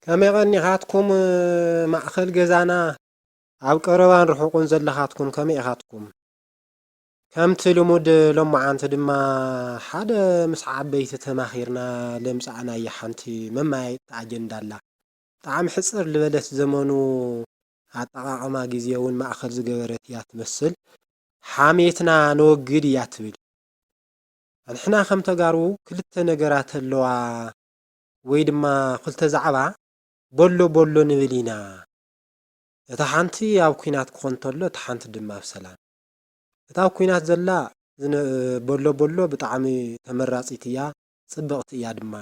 ከመይ ቀኒኻትኩም ማእኸል ገዛና? ኣብ ቀረባን ርሑቕን ዘለኻትኩም ከመይ ኢኻትኩም? ከምቲ ልሙድ ሎማዓንቲ ድማ ሓደ ምስ ዓበይቲ ተማኺርና ለምጻእናያ ሓንቲ መመያየጢት ኣጀንዳ ኣላ። ብጣዕሚ ሕጽር ዝበለት ዘመኑ ኣጠቓቕማ ግዜ እውን ማእኸል ዝገበረት እያ ትመስል። ሓሜትና ነወግድ እያ ትብል። ኣንሕና ከም ተጋሩ ክልተ ነገራት ኣለዋ ወይ ድማ ክልተ ዛዕባ በሎ በሎ ንብል ኢና። እታ ሓንቲ ኣብ ኲናት ክኾን ተሎ፣ እታ ሓንቲ ድማ ኣብ ሰላም። እታ ኣብ ኲናት ዘላ ዝነ-፣ በሎ በሎ ብጣዕሚ ተመራጺት እያ፣ ጽብቕቲ እያ ድማ።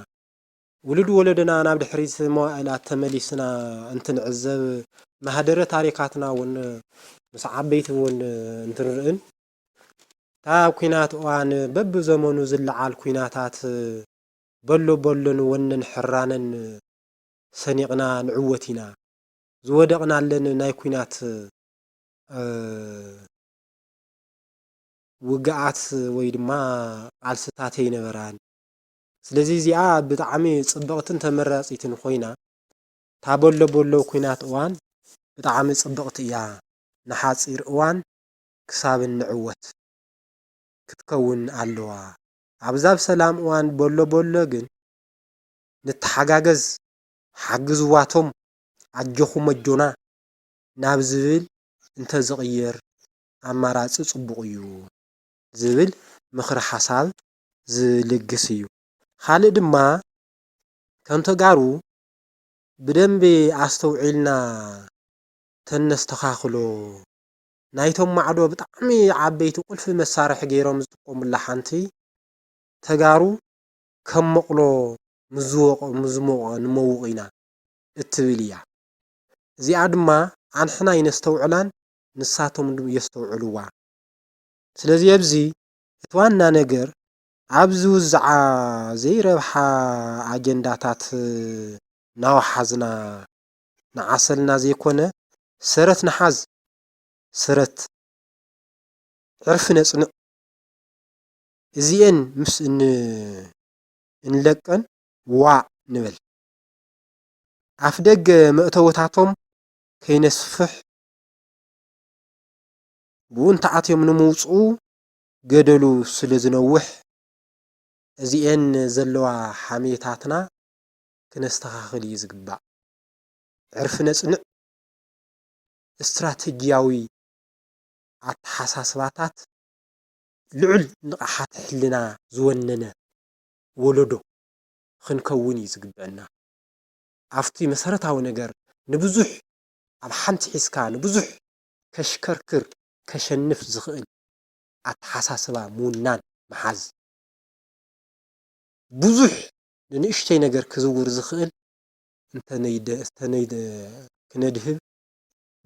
ውሉድ ወለዶና ናብ ድሕሪት መዋእላት ተመሊስና እንትንዕዘብ፣ ማህደረ ታሪኻትና እውን ምስ ዓበይቲ እውን እንትንርእን፣ እታ ኣብ ኲናት እዋን በብዘመኑ ዝለዓል ኲናታት በሎ በሎን ወነን ሕራነን ሰኒቕና ንዕወት ኢና። ዝወደቕናለን ናይ ኲናት፣ እ፣ ውግኣት ወይ ድማ ቃልስታት ኣይነበራን። ስለዚ እዚኣ ብጣዕሚ ጽብቕትን ተመራጺትን ኮይና፣ እታ በሎ በሎ ኲናት እዋን ብጣዕሚ ጽብቕቲ እያ። ንሓጺር እዋን ክሳብ እንዕወት ክትከውን ኣለዋ። ኣብዛ ኣብ ሰላም እዋን በሎ በሎ ግን ንተሓጋገዝ፣ ሓግዝዋቶም፣ ኣጆኹም ኣጆና ናብ ዝብል እንተዝቕየር ኣማራጺ ጽቡቕ እዩ ዝብል ምኽሪ ሓሳብ ዝልግስ እዩ። ካልእ ድማ ከም ተጋሩ ብደንቢ ኣስተውዒልና ተነስተኻኽሎ፣ ናይቶም ማዕዶ ብጣዕሚ ዓበይቲ ቁልፊ መሳርሒ ገይሮም ዝጥቀሙላ ሓንቲ፣ ተጋሩ ከም መቑሎ ምስ ዝወቐ-፣ ምስ ዝሞቐ ንመውቕ ኢና እትብል እያ። እዚኣ ድማ ኣንሕና ኣይነስተውዕላን፣ ንሳቶም ድ-፣ የስተውዕልዋ። ስለዚ ኣብዚ እቲ ዋና ነገር ኣብ ዝውዝዓ ዘይረብሓ ኣጀንዳታት እናወሓዝና ንዓሰልና ዘይኮነ፣ ሰረት ንሓዝ፣ ሰረት ዕርፊ ነጽንዕ። እዚኤን ምስ እን-፣ እንለቀን ዋእ ንበል። ኣፍደገ መእተውታቶም ከይነስፍሕ፣ ብኡ እንተኣትዮም ንምውጽኡ ገደሉ ስለ ዝነውሕ፣ እዚኤን ዘለዋ ሓሜታትና ክነስተኻኽል እዩ ዝግባእ። ዕርፊ ነጽንዕ፣ ስትራተጂያዊ ኣተሓሳስባታት፣ ልዑል ንቕሓት ሕልና ዝወነነ ወለዶ ክንከውን እዩ ዝግበአና። ኣብቲ መሰረታዊ ነገር ንብዙሕ ኣብ ሓንቲ ሒዝካ ንብዙሕ ከሽከርክር፣ ከሸንፍ ዝኽእል ኣተሓሳስባ ምውናን፣ ምሓዝ። ብዙሕ ንንእሽተይ ነገር ክዝውር ዝኽእል እንተነይደ-፣ እንተነይደ-፣ ክነድህብ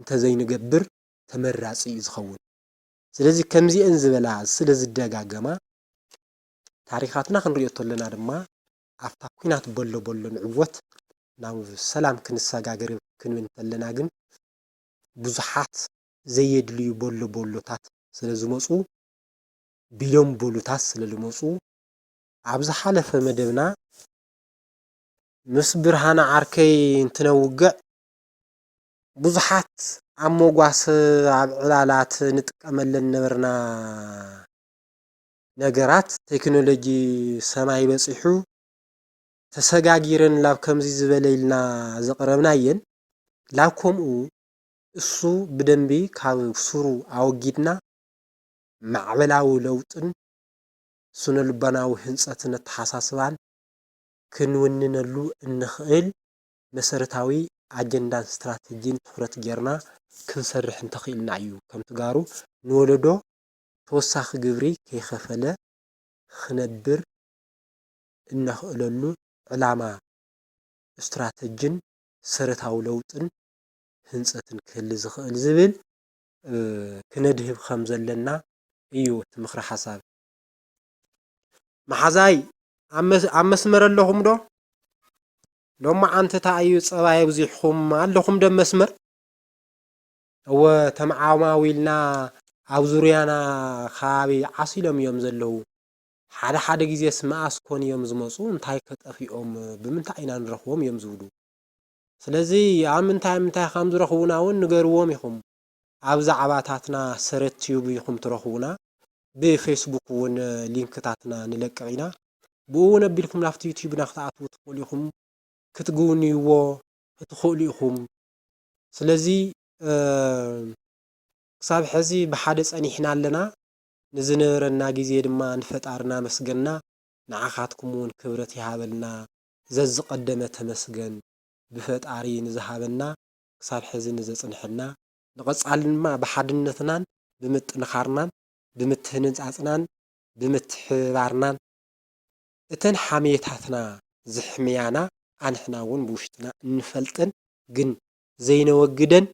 እንተዘይንገብር ተመራጺ እዩ ዝኸውን። ስለዚ ከምዚአን ዝበላ ስለ ዝደጋገማ፣ ታሪኻትና ክንሪኦ እንተለና ድማ ኣብታ ኲናት በሎ በሎ ንዕወት፣ ናብ ሰላም ክንሰጋገር ክንብል እንተለና ግን ብዙሓት ዘየድልዩ በሎ በሎታት ስለ ዝመጹ፣ ቢሎም በሉታት ስለ ዝመጹ፣ ኣብ ዝሓለፈ መደብና ምስ ብርሃነ ዓርከይ እንትነውግዕ፣ ብዙሓት ኣብ መጓሰ፣ ኣብ ዕላላት ንጥቀመለን ነበርና ነገራት፣ ቴክኖሎጂ ሰማይ በጺሑ፣ ተሰጋጊረን ላብ ከምዚ ዝበለ ኢልና ዘቕረብናየን፣ ላብ ከምኡ እሱ ብደንቢ ካብ ሱሩ ኣወጊድና፣ ማዕበላዊ ለውጥን ስነ-ልቦናዊ ህንጸትን ኣተሓሳስባን ክንውንነሉ እንኽእል መሰረታዊ ኣጀንዳን ስትራተጂን ትኹረት ጌርና ክንሰርሕ እንተኽኢልና እዩ፣ ከም ትጋሩ ንወለዶ ተወሳኺ ግብሪ ከይኸፈለ ክነብር እነኽእለሉ ዕላማ፣ ስትራተጅን ሰረታዊ ለውጥን ህንጸትን ክህሊ ዝኽእል ዝብል፣ እ፣ ክነድህብ ከም ዘለና እዩ እቲ ምኽረ ሓሳብ። መሓዛይ፣ ኣብ መስ-፣ ኣብ መስመር ኣለኹም ዶ? ሎማዓንቲ እንታይ እዩ ጸባይ ኣብዚሕኹም ኣለኹም ዶ ኣብ መስመር? እወ፣ ተመዓማዊልና ኣብ ዙርያና ከባቢ ዓሲሎም እዮም ዘለዉ። ሓደ ሓደ ግዜስ መኣስ ኮን እዮም ዝመጹ? እንታይ ከጠፊኦም? ብምንታይ ኢና ንረኽቦም? እዮም ዝብሉ። ስለዚ ኣብ ምንታይ ምንታይ ከም ዝረኽቡና እውን ንገርዎም ኢኹም። ኣብ ዛዕባታትና ሰረት ቲዩብ ኢኹም ትረኽቡና። ብፌስቡክ እውን ሊንክታትና ንለቅቕ ኢና። ብኡ እውን ኣቢልኩም ናብቲ ዩቲዩብና ክትኣትዉ ትኽእሉ ኢኹም፣ ክትግውንይዎ ትኽእሉ ኢኹም። ስለዚ ክሳብ ሕዚ ብሓደ ጸኒሕና ኣለና። ንዝነበረና ግዜ ድማ ንፈጣሪ እናመስገንና፣ ንዓኻትኩም እውን ክብረት ይሃበልና። ዘዝቐደመ ተመስገን፣ ብፈጣሪ ንዝሃበና፣ ክሳብ ሕዚ ንዘጽንሐና፣ ንቐጻሊ ድማ ብሓድነትናን ብምጥንኻርናን ብምትህንጻጽናን ብምትሕብባርናን እተን ሓሜታትና ዝሕምያና ኣንሕና እውን ብውሽጥና እንፈልጥን ግን ዘይነወግደን